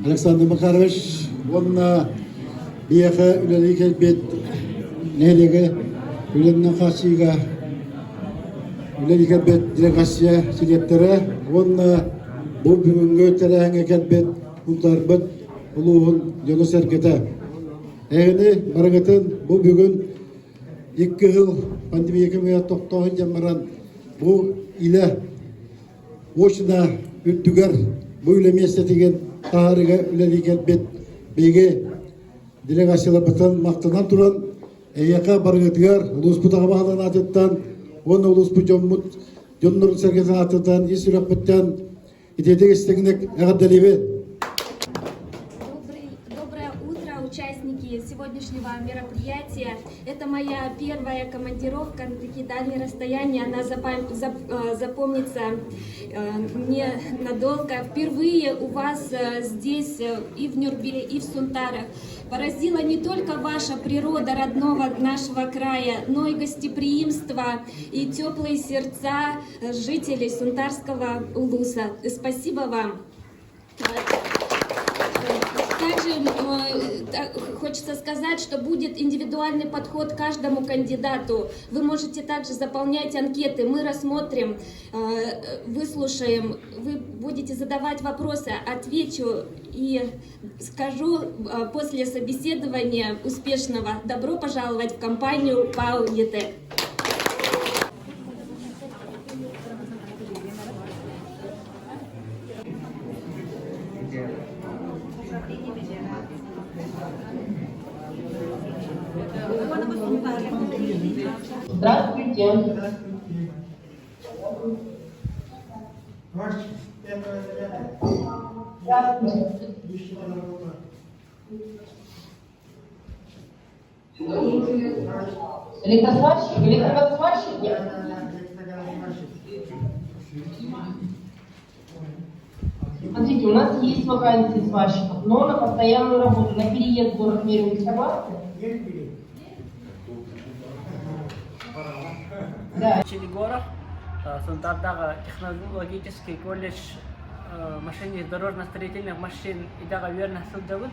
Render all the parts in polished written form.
Александр Макарович уонна биһиэхэ үлэлии кэлбит нэһилиэгэ үлэннэн хааччыйыыга үлэлии кэлбит делегация чилиэттэрэ уонна бу бүгүҥҥү тэрээһиҥҥэ кэлбит Сунтаарбыт улууһун дьоно-сэргэтэ. Эһигини барыгытын бу бүгүн икки сыл пандемия кэмигэр тохтоо сылдьан баран бу илэ очно үрдүгэр бу үлэ миэстэтигэр таһаарыыга үлэлии кэлбит биһиги делегацияларбытын махтанан туран эйиэхэ барыгытыгар улууспут аҕа баһылыгын аатыттан уонна улууспут дьоммут дьоннорун сэргэтин аатыттан ис сүрэхпиттэн итиитик истиҥник эҕэрдэлиибин. Доброе утро, участники сегодняшнего мероприятия. Это моя первая командировка на такие дальние расстояния. Она запомнится мне надолго. Впервые у вас здесь и в Нюрбе, и в Сунтарах поразила не только ваша природа родного нашего края, но и гостеприимство и теплые сердца жителей Сунтарского улуса. Спасибо вам. Также хочется сказать, что будет индивидуальный подход к каждому кандидату. Вы можете также заполнять анкеты, мы рассмотрим, выслушаем, вы будете задавать вопросы, отвечу и скажу после собеседования успешного «Добро пожаловать в компанию ПАО ЕТЭК». Здравствуйте. Здравствуйте. Электросварщик, электрогазосварщик? Смотрите, у нас есть вакансии сварщиков, но на постоянную работу, на переезд в город Мирный согласны? Да. Егоров, Сунтаардааҕы технологический колледж машинист дорожно-строительных машин идэҕэ үөрэнэ сылдьабын.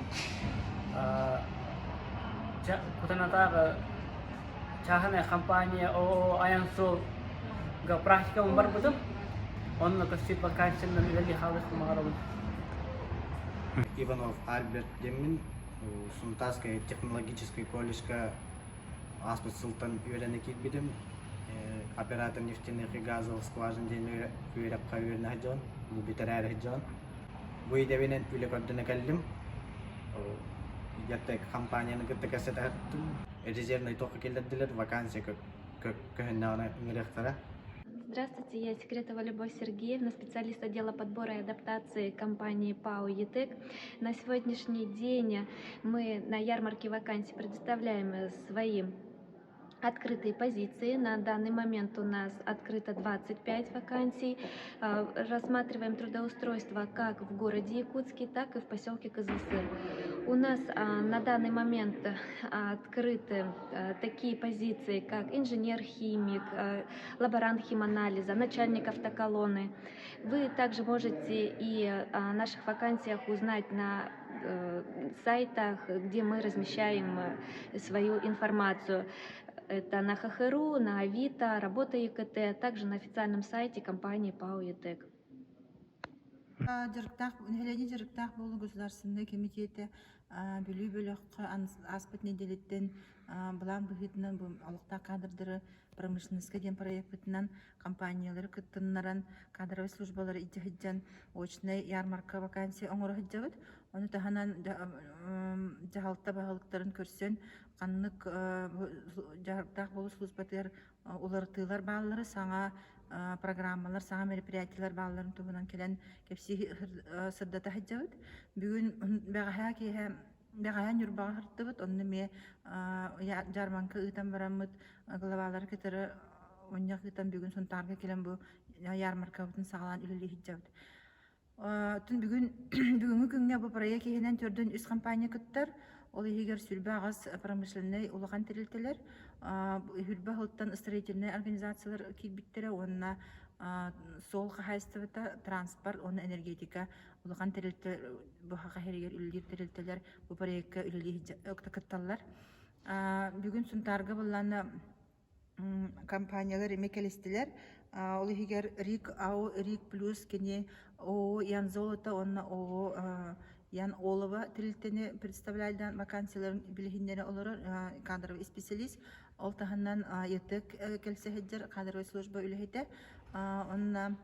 Кутанатааҕы чааһынай компания ООО «Айан суолга» практикабын барбытым. Онно көстүүт вакансиянан үлэлии хаалыахпын баҕарабын. Иванов Альберт диэммин Сунтарскай технологическай колледжка ааспыт сылтан үөрэнэ киирбитим. Оператор нефтяных и газовых скважин диэн үөрэххэ үөрэнэ сылдьабын, бу бүтэрээри сылдьабын. Бу идэбинэн үлэ көрдөнө кэллим. Ятэк компанияны кытта кэпсэтэ Резервнай туохха киллэрдилэр, вакансия көһүннэҕинэ ыҥырыахтара. Здравствуйте, я Секретова Любовь Сергеевна, специалист отдела подбора и адаптации компании ПАО ЕТЭК. На сегодняшний день мы на ярмарке вакансий предоставляем свои открытые позиции. На данный момент у нас открыто 25 вакансий. Рассматриваем трудоустройство как в городе Якутске, так и в поселке Кызылсыр. У нас на данный момент открыты такие позиции, как инженер-химик, лаборант химанализа, начальник автоколонны. Вы также можете и о наших вакансиях узнать на сайтах, где мы размещаем свою информацию. Это на ХХРУ, на Авито, Работа ЕКТ, а также на официальном сайте компании ПАО ЕТЭК. Дьарыктаах нэһилиэнньэ дьарыктаах буолуу государственнай кэмитиэтэ Бүлүү бөлөххө ааспыт нэдиэлэттэн былаан быһыытынан бу олохтоох кадрдары промышленноска диэн проекпытынан компаниялары кыттыннаран кадровай службалары илдьэ сылдьан очнай ярмарка вакансия оҥоро сылдьабыт. Ону таһынан дьаһалта баһылыктарын көрсөн ханнык дьарыктаах буолуу службатыгар уларытыылар бааллара, саҥа программалар, саҥа мероприятиелар баалларын туһунан кэлэн кэпсии сырдата сылдьабыт. Бүгүн бэҕэһээ киэһэ бэҕэһээ Ньурбаҕа сырыттыбыт, онно эмиэ дьаарбаҥка ыытан бараммыт главалары кытары мунньах ыытан бүгүн Сунтаарга кэлэн бу ярмаркабытын саҕалаан үлэлии сылдьабыт. Оттон бүгүн бүгүҥҥү күҥҥэ бу проект иһинэн төрдүн үс компания кыттар. Ол иһигэр сүрбэ аҕыс промышленнай улахан тэрилтэлэр, сүрбэ сылтан строительнай организациялар киирбиттэрэ уонна Суол хаһаайыстыбата, транспорт уонна энергетика улахан тэрилтэ бу Саха сиригэр үлэлиир тэрилтэлэр бу проекка үлэлии кытталлар. Бүгүн Сунтаарга былаана компаниялар эмиэ кэлистилэр. Ол иһигэр РИК АО, РИК плюс кини ООО Ян Золото уонна ООО Ян Олова тэрилтэни представляйдаан вакансияларын билиһиннэрэ олорор кадровый специалист. Ол таһынан ЯТЭК кэлсэ сылдьар кадровай служба үлэһитэ. Онно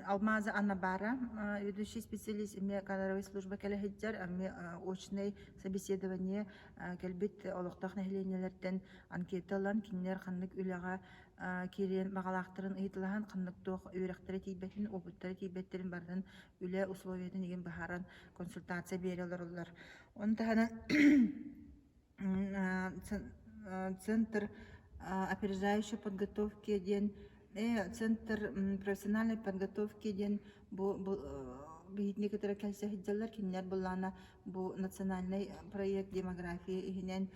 Алмаза Анабара, ведущий специалист эмиэ кадровай служба кэлэ сылдьар, эмиэ очнай собеседование кэлбит олохтоох нэһилиэнньэлэртэн анкета ылан, кинилэр ханнык үлэҕэ киириэн баҕалаахтарын ыйыталаһан, ханнык туох үөрэхтэрэ тиийбэтин, опыттара тиийбэттэрин барытын үлэ условиятын игин быһааран консультация биэрэ олороллор. Ону таһынан Центр опережающей подготовки диэн Центр профессиональной подготовки диэн бу биһитини кытары кэлсэ сылдьаллар. Кинилэр былаана бу национальнай проект демография иһинэн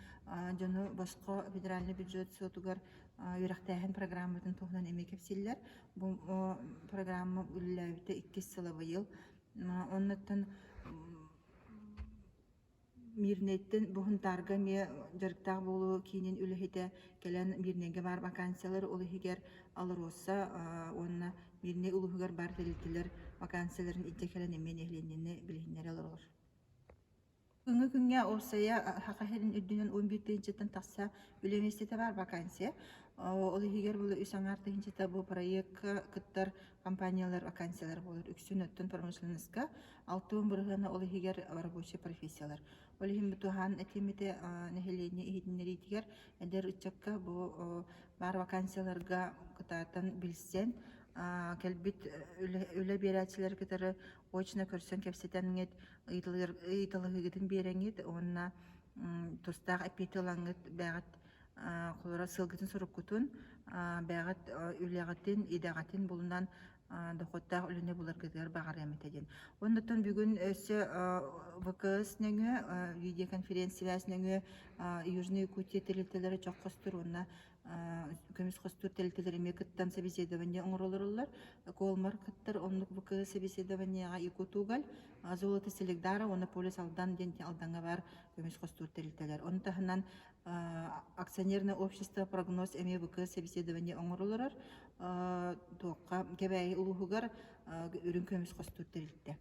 дьону босхо федеральный бюджет суотугар үөрэхтээһин программатын туһунан эмиэ кэпсииллэр. Бу программа үлэлээбитэ иккис сыла быйыл. Оннуттан Мирнэйтэн бу Һунтаарга эмиэ дьарыктаах буолуу киинин үлэһитэ кэлэн Мирнэйгэ баар вакансиялар, ол иһигэр АЛРОСА уонна Мирнэй улууһугар баар тэрилтэлэр вакансияларын илдьэ кэлэн эмиэ нэһилиэнньэни билиһиннэрэ олорор. Бүгүҥҥү күҥҥэ уопсайа Саха сирин үрдүнэн 11 тыһыынчаттан тахса үлэ миэстэтэ баар вакансия. Ол иһигэр бу үс аҥаар тыһыынчата бу проекка кыттар компаниялар вакансиялар буолар. Үксүн оттон промышленноска 60 бырыһыана ол иһигэр рабочай профессиялар. Ол иһин бу туһаан этиммитэ нэһилиэнньэ иһитиннэриитигэр эдэр ыччакка бу баар вакансияларга кытаатан билсэн кэлбит үлэ биэрээччилэри кытары очно көрсөн кэпсэтэҥҥит, ыйыталаһыыгытын биэрэҥҥит уонна тустаах эппиэти ылаҥҥыт бэйэҕит холобура сыалгытын соруккутун бэйэҕит үлэҕитин, идэҕитин булунан дохуоттаах үлэни буларгытыгар баҕарыам этэ диэн. Оннуттан бүгүн өссө ВКС нөҥүө, видеоконференц-связь нөҥүө Южная Якутия тэрилтэлэрэ чох хостуур уонна көмүс хостуур тэрилтэлэр эмиэ кыттан собеседование оҥоролоруллар. Колмар кыттар оннук ВКС собеседованиеҕа Якутуголь, Золото Селигдара уонна Полюс Алдан диэн Алдаҥҥа баар көмүс хостуур тэрилтэлэр. Ону таһынан акционерное общество прогноз эмиэ ВК собеседование оҥоролорор. Туохха Кэбээйи улууһугар үрүҥ көмүс хостуур тэрилтэ.